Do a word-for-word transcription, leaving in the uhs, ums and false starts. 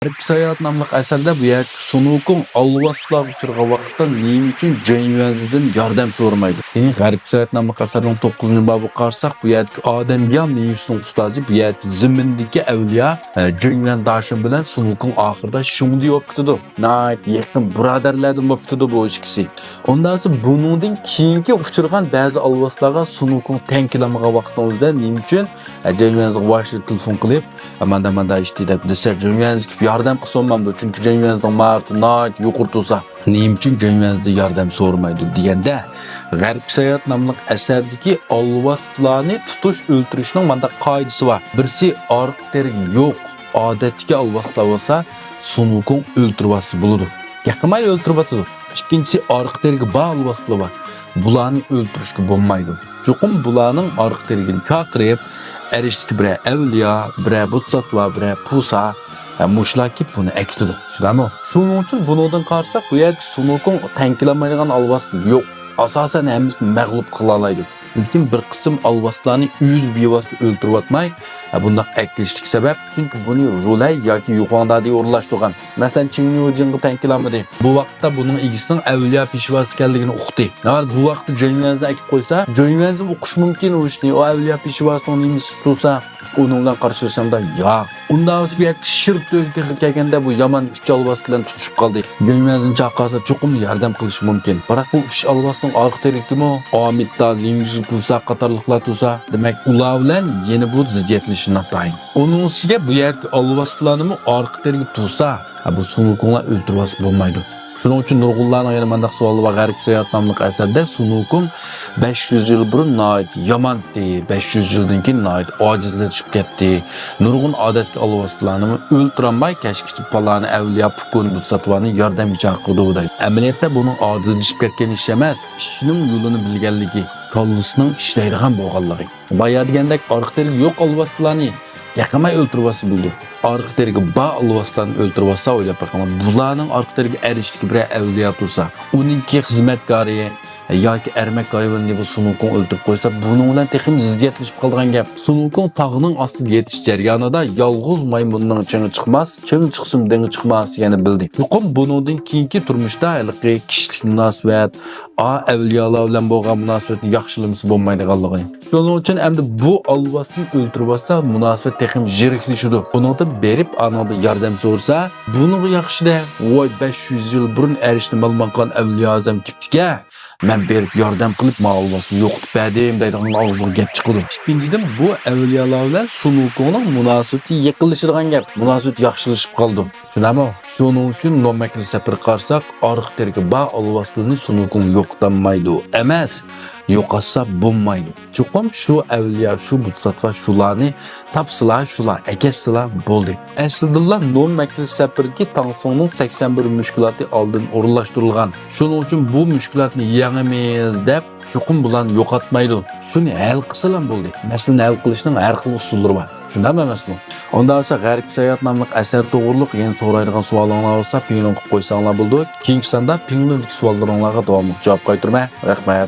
غەربكە ساياھەت ناملىق ئەسەردە بۇ يەردىكى سۇنۇكۇڭ ئالۋاستىلارغا ئۇچرىغان ۋاقىتتا نېمە ئۈچۈن جېڭ يۈەنزىدىن ياردەم سورىمايدۇ؟ يەنى غەربكە ساياھەت ناملىق ئەسەرنىڭ توققۇزىنچى بابىغا قارىساق، بۇ يەردىكى ئادەمگە مېۋىسىنىڭ ئۇستازى، بۇ يەردىكى زېمىندىكى ئەۋلىيا، ئە، جېڭ يۈەن داشىن بىلەن سۇنۇكۇڭ ئاخىرىدا شۇڭدى بولۇپ كېتىدۇ. ناھايىتى يېقىن بۇرادەرلەردىن بولۇپ كېتىدۇ بۇ ئىككىسى. ئۇنداق بولسا بۇنىڭدىن كېيىنكى ئۇچرىغان بەزى ئالۋاستىلارغا سۇنۇكۇڭ تەڭ كېلەلمىگەن ۋاقتىڭىزدا نېمە ئۈچۈن، ئە، جېڭ يۈەنزىغا ۋايشىدە تېلېفون قىلىپ، ئە، ماندا ماندا ئىش دەپ دېسە، جېڭ يۈەنزى كېلىپ ياردەم قىلسۇن ماندۇ، چۈنكى جېڭ يۈەنزىنىڭ ماھارىتى ناھايىتى يۇقىرى تۇرسا، نېمە ئۈچۈن جېڭ يۈەنزىدىن ياردەم سورىمايدۇ دېگەندە، غەربكە ساياھەت ناملىق ئەسەردىكى ئالۋاستىلارنى تۇتۇش، ئۆلتۈرۈشنىڭ مانداق قائىدىسى بار. بىرسى ئارقا تىرىكى يوق، ئادەتتىكى ئالۋاستىلار بولسا سۇنۋۇكۇڭ ئۆلتۈرۈۋاتسا بولىدۇ. ياقماي ئۆلتۈرۈۋاتىدۇ. ئىككىنچىسى ئارقا تىرىكى بار ئالۋاستىلار بار. بۇلارنى ئۆلتۈرۈشكە بولمايدۇ. چوقۇم بۇلارنىڭ ئارقا تىرىكىنى چاقىرىپ، ئەرشتىكى بىرەر ئەۋلىيا، بىرەر بودساتۋا، بىرەر پۇسا، ھە، مۇشۇلار كېلىپ بۇنى ئەكېتىدۇ. شۇنداقمۇ؟ شۇنىڭ ئۈچۈن بۇنىڭدىن قارىساق، بۇ يەردە سۇنۋۇكۇڭ تەڭ كېلەلمەيدىغان ئالۋاستىلار يوق. ئاساسەن ھەممىسىنى مەغلۇپ قىلالايدۇ. لېكىن بىر قىسىم ئالۋاستىلارنى ئۆزى بىۋاسىتە ئۆلتۈرۈۋاتماي، ھە، بۇنداق ئەكېلىشلىكى سەۋەب، چۈنكى بۇنى رۇلەي ياكى يۇخۇاڭدادى ئورۇنلاشتۇرغان. مەسىلەن، چىڭ يۈجىڭغا تەڭ كېلەلمىدى. بۇ ۋاقىتتا بۇنىڭ ئىگىسىنىڭ ئەۋلىيا پېشۋاسى ئىكەنلىكىنى ئۇقتى. ناۋادا بۇ ۋاقىتتا جېڭ يۈەنزىنى ئەكىپ قويسا، جېڭ يۈەنزىمۇ ئۇقۇشى مۇمكىن ئۇ ئىشنى. ئۇ ئەۋلىيا پېشۋاسىنىڭ نېمىسى تۇرسا، ئۇنىڭ بىلەن قارشىلىشامدا ياق. ئۇنداق بولسا بۇ يەردە شىر تۆگە تېخى كەلگەندە بۇ يامان ئۈچ ئالۋاستى بىلەن تۇتۇشۇپ قالدى. جېڭ يۈەنزىنى چاقىرسا چوقۇم ياردەم قىلىشى مۇمكىن. بىراق بۇ ئۈچ ئالۋاستىنىڭ ئارقا تىرىكىمۇ ئامىتتا، لىڭ جىلپۇسا قاتارلىقلار تۇرسا، دېمەك، ئۇلار بىلەن يەنە بۇ زىددىيەتلىشىشى ناتايىن. ئۇنىڭ ئۈستىگە بۇ يەردىكى ئالۋاستىلارنىمۇ ئارقا تىرىكى تۇرسا، ھە، بۇ سۇنۋۇكۇڭلار ئۆلتۈرۈۋالسا بولمايدۇ. شۇنىڭ ئۈچۈن نۇرغۇنلارنىڭ يەنە مانداق سوئالى بار. غەربكە ساياھەت ناملىق ئەسەردە سۇنۋۇكۇڭ بەش يۈز يىل بۇرۇن ناھايىتى يامانتى، بەش يۈز يىلدىن كېيىن ناھايىتى ئاجىزلىشىپ كەتتى. نۇرغۇن ئادەتتىكى ئالۋاستىلارنىمۇ ئۆلتۈرەلمەي، كەچكىچە پالانى ئەۋلىيا پۇكۇن بۇدساتۋانى ياردەمگە چاقىرىدۇ دەيدۇ. ئەمەلىيەتتە بۇنىڭ ئاجىزلىشىپ كەتكەن ئىش ئەمەس، ئىشنىڭ يولىنى بىلگەنلىكى، كاللىسىنىڭ ئىشلەيدىغان بولغانلىقى. بايا دېگەندەك ئارقا تىرىكى يوق ئالۋاستىلارنى ياقماي ئۆلتۈرۈۋاتسا بولىدۇ. ئارقا تىرىكى بار ئالۋاستىلارنى ئۆلتۈرۈۋاتسا ئويلاپ بېقىڭلار. بۇلارنىڭ ئارقا تىرىكى ئەرشتىكى بىرەر ئەۋلىيا تۇرسا، ئۇنىڭكى خىزمەتكارى ياكى ئەرمەك ھايۋىنىنى بۇ سۇنۋۇكۇڭ ئۆلتۈرۈپ قويسا، بۇنىڭ بىلەن تېخىمۇ زىددىيەتلىشىپ قالىدىغان گەپ. سۇنۋۇكۇڭ تاغنىڭ ئاستىدا يېتىش جەريانىدا يالغۇز مايمۇننىڭ چېڭى چىقماس، چېڭى چىقسىمۇ دېڭى چىقماس دېگەننى بىلدى. چوقۇم بۇنىڭدىن كېيىنكى تۇرمۇشتا ھېلىقى كىشىلىك مۇناسىۋەت، ئا، ئەۋلىيالار بىلەن بولغان مۇناسىۋەتنى ياخشىلىمىسا بولمايدىغانلىقىنى. شۇنىڭ ئۈچۈن ئەمدى بۇ ئالۋاستىنى ئۆلتۈرۈۋاتسا، مۇناسىۋەت تېخىمۇ يىرىكلىشىدۇ. ئۇنىڭدىن بېرىپ، ئانىڭدىن ياردەم سورىسا، بۇنىڭغا ياخشى-دە، ۋاي، بەش يۈز يىل بۇرۇن ئەرشنى مالىمانغا قىلغان ئەۋلىيا ئەزەم كېپتىكەن، مەن بېرىپ ياردەم قىلىپ، ما ئالۋاستىنى يوقىتىپ بەردىم دەيدىغان ئاغزىغا گەپ چىقىدۇ. ئىككىنچىدىن، بۇ ئەۋلىيالار بىلەن سۇنۋۇكۇڭنىڭ مۇناسىۋىتى يېقىنلىشىدىغان گەپ، مۇناسىۋىتى ياخشىلىشىپ قالىدۇ. شۇنداقمۇ؟ شۇنىڭ ئۈچۈن نورمەكرى سەپىرىگە قارىساق، ئارقا تىرىكى بار ئالۋاستىلىرىنى سۇنۋۇكۇڭ يوقىتالمايدۇ ئەمەس، يوقاتسا بولمايدۇ. چوقۇم شۇ ئەۋلىيا، شۇ بۇدساتۋا شۇلارنى تاپسىلا، شۇلار ئەكەتسىلا بولدى. ئەسلىدىنلا نورمەكرى سەپىرىدىكى تاڭسۇڭنىڭ سەكسەن بىر مۈشكۈلاتى ئالدىن ئورۇنلاشتۇرۇلغان. شۇنىڭ ئۈچۈن بۇ مۈشكۈلاتنى يېڭىمىز دەپ، چوقۇم بۇلارنى يوقاتمايدۇ. شۇنى ھەل قىلسىلا بولدى. مەسىلىنى ھەل قىلىشنىڭ ھەر خىل ئۇسۇللىرى بار. شۇنداقمۇ ئەمەسمۇ؟ ئۇنداق بولسا غەربكە ساياھەت ناملىق ئەسەر توغرۇلۇق يەنە سورايدىغان سوئالىڭلار بولسا پىڭلىن قىلىپ قويساڭلار بولىدۇ. كېيىنكى ساندا پىڭلىندىكى سوئاللىرىڭلارغا داۋاملىق جاۋاب قايتۇرىمەن. رەھمەت.